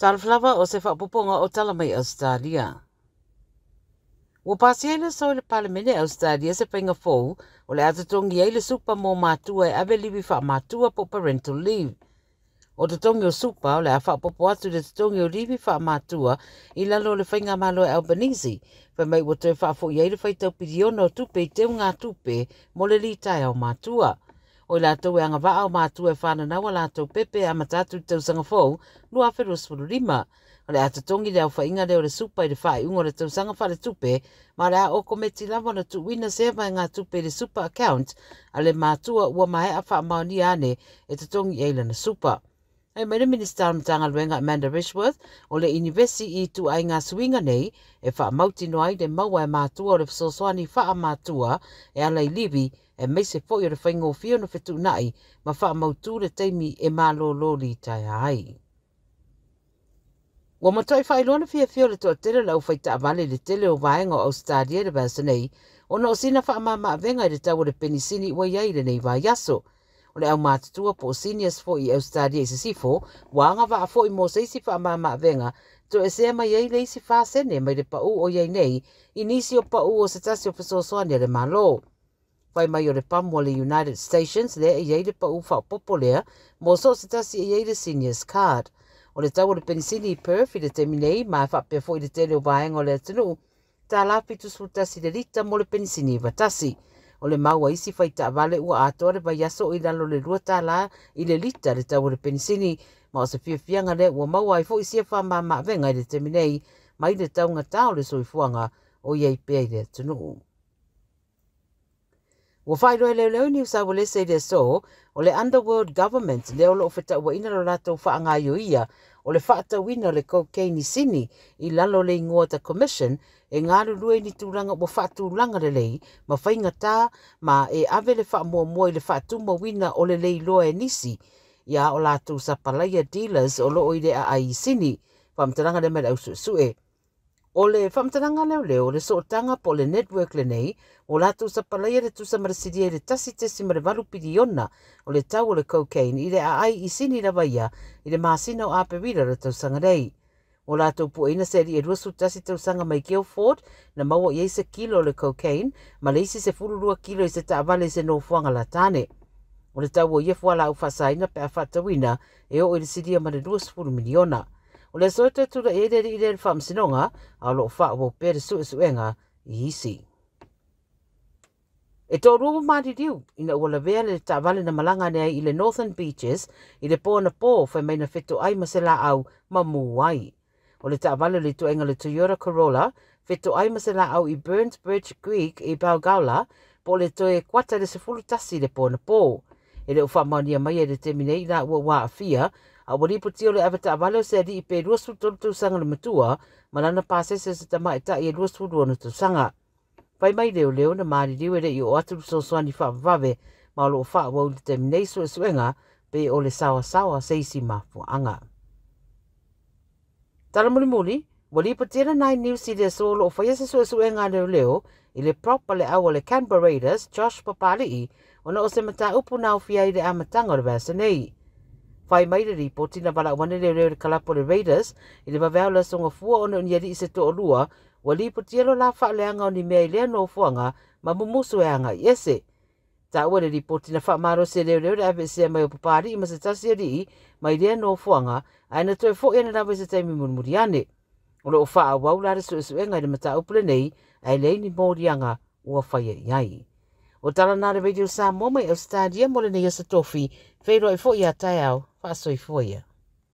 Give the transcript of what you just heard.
Talofa lava o se faaopoopoga o tala mai Ausetalia. Ua pasia i le aso i le Palemene Ausetalia se faiga fou o le a totogi ai le supa mo matua e ave livi faamatua po parental leave. O totogi o supa o le a faaopoopo atu i le totogi o livi faamatua i lalo o le faigamalo e Albanese, fai mai ua toe faafoi ai le faitau piliona o tupe i teugatupe mo le litaea o matua. O i latou e agavaa o matua e whananaua latou pepe amata atu i le tausaga fou 2025. O le a totogi le aofaiga lea o le supa i le faaiuga o le tausaga faaletupe, ma o le a okometi lava ona tuuina sea vaegatupe i le super account a le matua ua maea faamaonia ane e totogi i ai lana supa. Fai mai le Minisita o le Matagaluega Amanda Rishworth o le Inivesi i ituaiga suiga nei e faamautinoa ai le maua e matua o le fesoasoani faamatua e ala i livi aemaise foi o le faigofie ona fetuunai ma faamautu le taimi e malolo litaea ai. Ua matuai faailoa le fiafia o le toatele o le aufaitaavale i le tele o vaega o Ausetalia i le vaiaso nei ona o sina faamamaavega i le tau o le penisini ua i ai i lenei vaiaso. O le aumatutua po o seniors foi i Ausetalia i sisifo ua agavaa foi mo se isi faamamaavega toesea mai ai le isi 4 sene mai le pau o i ai nei i nisi o pau o se tasi o fesoasoani a le Malo. Fai mai o le pamu o le United Stations lea e i ai le pau faaopoopo lea mo so o se tasi e i ai le seniors card. O le tau o le penisini i Perth i le taimi nei ma e faapea foi i le tele o vaega o le atunuu, $71 le lita mo le penisini 91. O le mau a isi faitaavale ua atoa le vaiaso i lalo le $2 i le lita le tau o le penisini, ma o se fiafiaga lea ua maua ai foi sia faamamaavega i le taimi nei mai le taugata o le soifuaga o i ai pea i le atunuu. Ua faailoa e leoleo i Niu Saualese i le aso o le Underworld Government lea o loo fetauaina lo latou faagaioia o le faatauina o le cocaine i Sini i lalo o le igoa The Commission e galulue i ni tulaga ua faatulaga lelei ma faigata ma e ave le faamuamua i le faatumauina o le leiloa e nisi ia o latou sapalaia dealers o loo i le aai i Sini. Faamatalaga lea mai le ausuesue. O le faamatalaga leoleo o le sootaga po o le network lenei o latou sapalaia le tusa ma le silia i le 1.8 piliona o le tau o le cocaine i le aai i Sini lava ia i le masina o Aperila o le tausaga nei. O latou pueina se alii e 21 tausaga mai Guildford na maua i ai se kilo o le cocaine ma le isi 12 kilo i se taavale i se nofoaga latane. O le tau o ia fualaau faasaina pe a faatauina e oo i le silia ma le 20 miliona. O le aso e toe tulai ai le alii lea i le faamasinoga, a o loo faaauau pea le suesuega i isi. E toalua ua maliliu ina ua lavea le taavale na malaga ane ai i le Northern Beaches i le po anapo, fai mai na fetoai ma se laau ma mu ai. O le taavale o le ituaiga le Toyota Corolla fetoai ma se laau i Burns Bridge Creek i Balgowlah po o le toe 10:45 i le po anapo. E le o faamaonia mai e le taimi nei la ua aafia, a ua lipotia o le avetaavale o se alii pe 23 tausaga le matua ma lana pasese o se tamaitai e 26 tausaga. Fai mai leoleo na maliliu e le i oo atu le fesoasoani faavavave, ma o loo faaauau i le taimi nei suesuega pe o le saoasaoa se isi mafuaaga. Tala mulimuli, ua lipotia le Nine News i le aso o loo faia se suesuega a leoleo i le prop a le au o le Canberra Raiders, Josh Papali'i, ona o se mataupu na aofia ai le amataga o le vaiaso nei. Fai mai le lipoti na valaau ane leoleo i le kalapu o le Raiders i le vaveao le aso Gafua ona o ni alii se toalua ua lipotia lo la faaleaga o ni mea i lea nofoaga ma mumusu e agai ese. Taua le lipoti na faamalosi e leoleo le aveesea mai o Papali'i ma se tasi alii mai lea nofoaga, ae na toe foi ane lava i se taimi mulimuli ane. O loo faaauau la le suesuega i le mataupu lenei, ae leai ni moliaga ua faia i ai. O tala na le Radio Samoa mai Australia mo lenei aso Tofi, feiloai foi ia taeao, faasoifua ia.